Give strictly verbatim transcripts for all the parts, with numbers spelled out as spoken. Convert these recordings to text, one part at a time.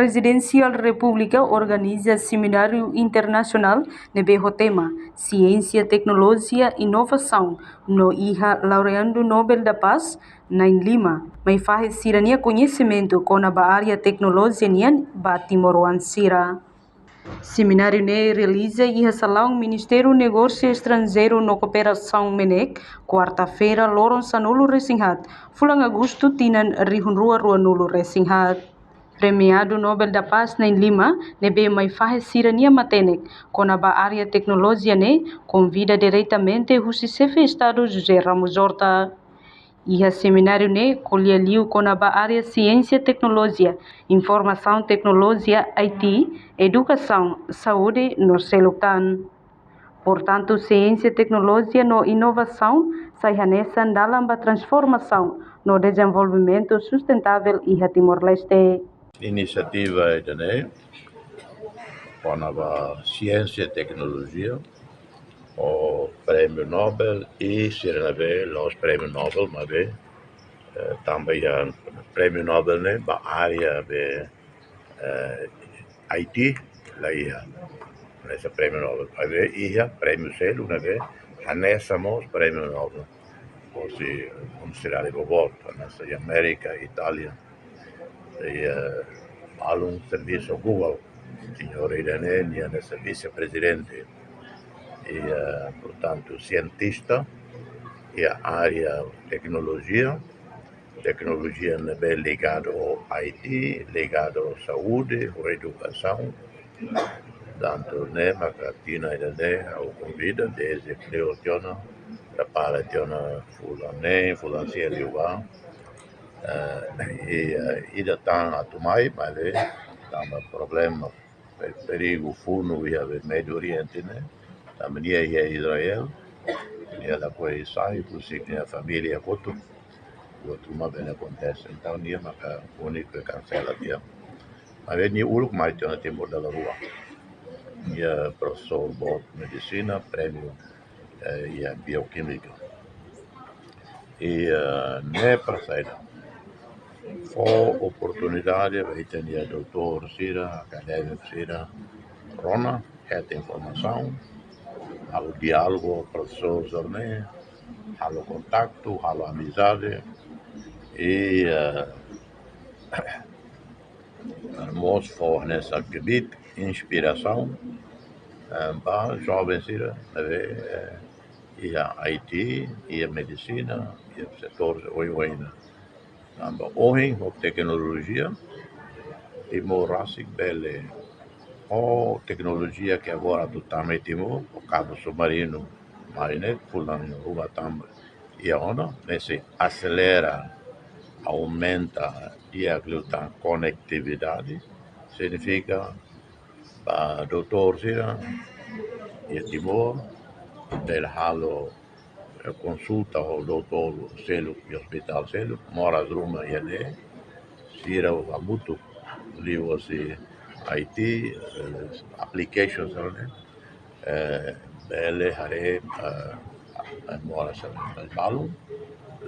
Prezidénsia Repúblika organiza semináriu internasionál ne'ebé ho tema Siénsia, Teknolojia, Inovasaun no iha Laureandu Nobel da Paz na'in-lima mai fahe sira-nia koñesimentu kona-ba área teknolojia nian ba timoroan sira. Semináriu ne'e realiza iha salaun Ministériu Negósiu Estranjeiru no Kooperasaun, MENEK, kuarta-feira, loron sanulu-resin-haat, fulan Agostu, tinan rihun rua ruanulu-resin-haat. Premiadu Nobel da Paz na'in-lima ne'ebé mai fahe sira-nia matenek kona-ba área teknolojia ne'e konvida diretamente husi Xefe Estadu José Ramos Horta. Iha semináriu ne'e ko'alia liu kona-ba área siénsia teknolojia, informasaun teknolojia, I T, edukasaun, saúde no seluk tan. Portantu, siénsia, teknolojia no inovasaun sai hanesan dalan ba transformasaun no dezenvolvimentu sustentável iha Timor-Leste. Inisiativa ida-ne'e kona-ba siénsia, teknolojia, ho Prémiu Nobel i sira ne'ebé la'ós Prémiu Nobel, maibé, eh, tanba iha Prémiu Nobel ne'e ba área be, eh, I T la iha. Hanesan Prémiu Nobel, maibé iha prémiu seluk ne'ebé hanesan mós Prémiu Nobel. Hosi universidade boboot, hanesan iha Amérika, Itália. I, eh, balun servisu Google. Señór ida-ne'e, nia hanesan vise-prezidente. I, eh, portantu, sientista iha área teknolojia, teknolojia ne'ebé ligadu ho I T, ligadu ho saúde, ho edukasaun. Tantu ne'e maka tinan ida-ne'e ha'u konvida, dezde kleur tiha ona, prepara tiha ona fulan neen, fulan sia liubá. Eh, i, eh, ida tan atu mai, maibé tanba problema, pe-, perigu funu iha be Médio Oriente ne'e, tanba nia iha Israel, nia lakohi sai, husik nia família kotuk, buat ruma bele akontese. Entaun nia maka úniku ke kansela tiha. Maibé nia uluk mai tiha ona Timor dala rua. Nia profesór boot medisina, prémiu, eh, iha bioquímica. I, eh, ne'e para saida? Fó oportunidade ba ita-nia doutór sira, akadémiku sira, rona, hetan informasaun, halo diálogu ho profesór sira-ne'e, halo kontaktu, halo amizade, i, eh, mós fó hanesan kbiit, inspirasaun, eh, ba joven sira ne'ebé, eh, iha I T, iha medisina, iha setór oioin. Tanba ohin ho teknolojia, Timor rasik bele, ho teknolojia ke agora atu tama iha Timor, ho kabu submarinu, mai ne'e fulan rua tanba iha ona, ne'e sei aselera, aumenta di'ak liután konetividade, signifika ba doutór sira iha Timor, bele halo, eh, konsulta ho doutór seluk iha ospitál seluk, moras ruma iha ne'e, sira hamutuk liuhosi I T, eh, applications sira-ne'e, eh, bele haree, eh, moras sira-ne'e balun,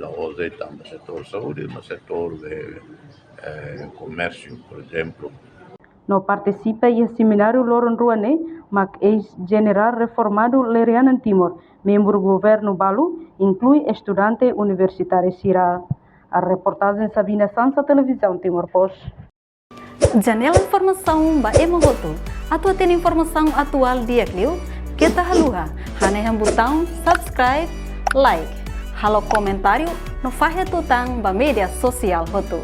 la'ós de'it tanba setór saúde, mas setór be, eh, komérsiu, por ezemplu. No partisipa iha semináriu loron rua ne'e, mak eis-jenerál reformadu Lere Anan Timor, membru governu balu, inklui estudante universitáriu sira. Reportajen Sabina Sansa, Televizaun Timor Post. Janela informasaun ba ema hotu. Atu hatene informasaun atuál di'ak liu, keta haluha hanehan butaun subscribe, like, halo komentáriu no fahe tutan ba média sosiál hotu.